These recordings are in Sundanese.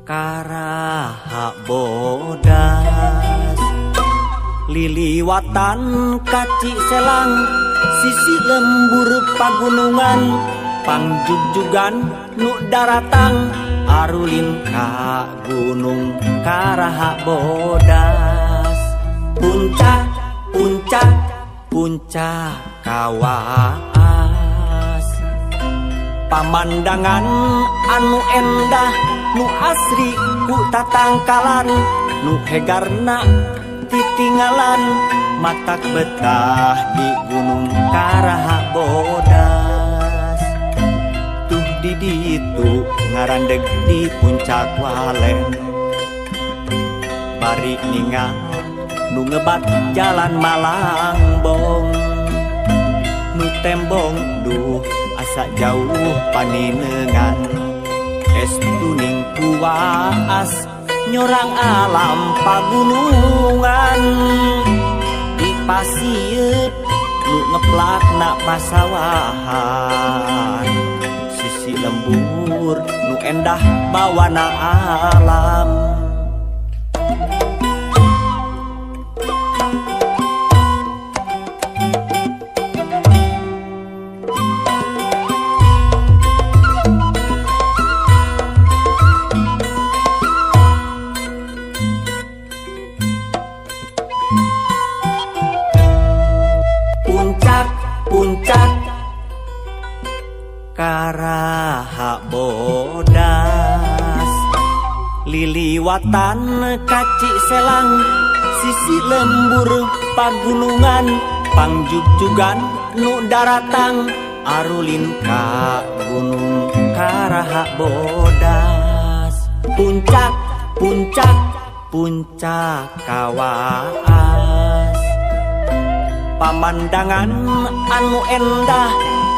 Karaha Bodas liliwatan kaci selang sisi lembur pagunungan pangjugjugan nu daratang arulin ka gunung Karaha Bodas puncak puncak puncak kawaas pamandangan anu endah nu asri ku tatangkalan nu hegarna titinggalan matak betah di gunung Karaha Bodas tuh di ditu ngarandeg di puncak walen bari ningal nu ngebat jalan Malangbong nu tembong duh asa jauh paninengan es tuning kuaas nyorang alam pagunungan di pasieut nu ngeplakna pasawahan sisi lembur nu endah bawana alam. Puncak Karaha Bodas liliwatan kaci selang sisi lembur pagunungan pangjugjugan nu daratang arulin ka gunung Karaha Bodas puncak puncak puncak kawaas pamandangan anu endah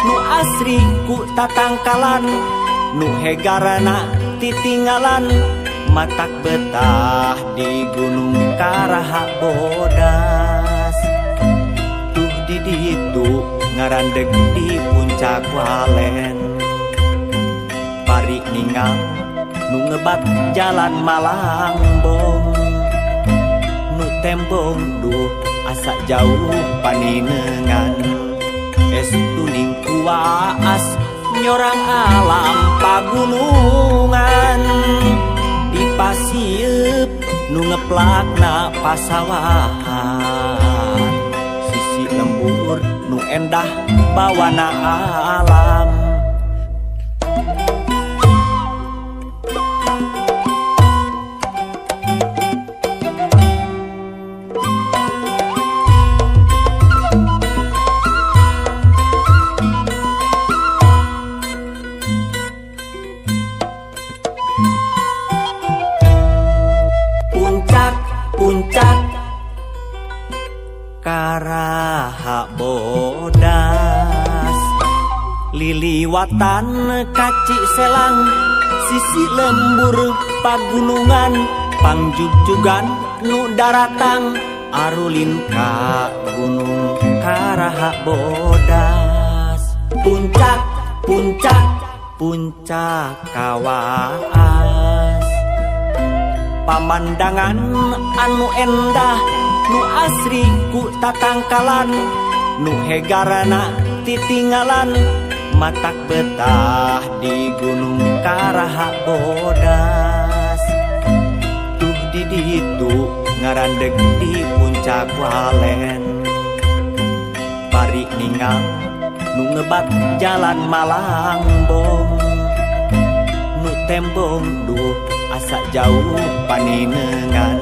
nu asri ku tatangkalan nu hegarana titinggalan matak betah di gunung Karaha Bodas tuh di ditu ngarandeg di puncak walen bari ningal nu ngebat jalan Malangbong nu tembong duh asa jauh paninengan es tuning kuaas nyorang alam pagunungan di pasieut nu ngeplakna pasawahan sisi lembur nu endah bawana alam. Puncak Karaha Bodas liliwatan kaci selang sisi lembur pagunungan pangjugjugan nu daratang arulin ka gunung Karaha Bodas puncak puncak puncak kawaas pamandangan anu endah nu asri ku tatangkalan nu hegarana titinggalan matak betah di gunung Karaha Bodas tuh di ditu ngarandeg di puncak walen bari ningal nu ngebat jalan Malangbong nu tembong duh asa jauh paninengan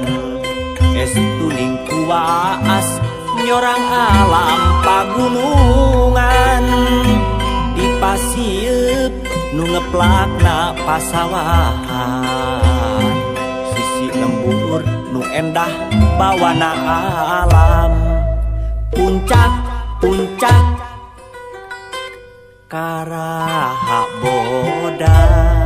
es tuning kuaas nyorang alam pagunungan di pasieut nu ngeplakna pasawahan sisi lembur nu endah bawana alam puncak puncak Karaha Bodas.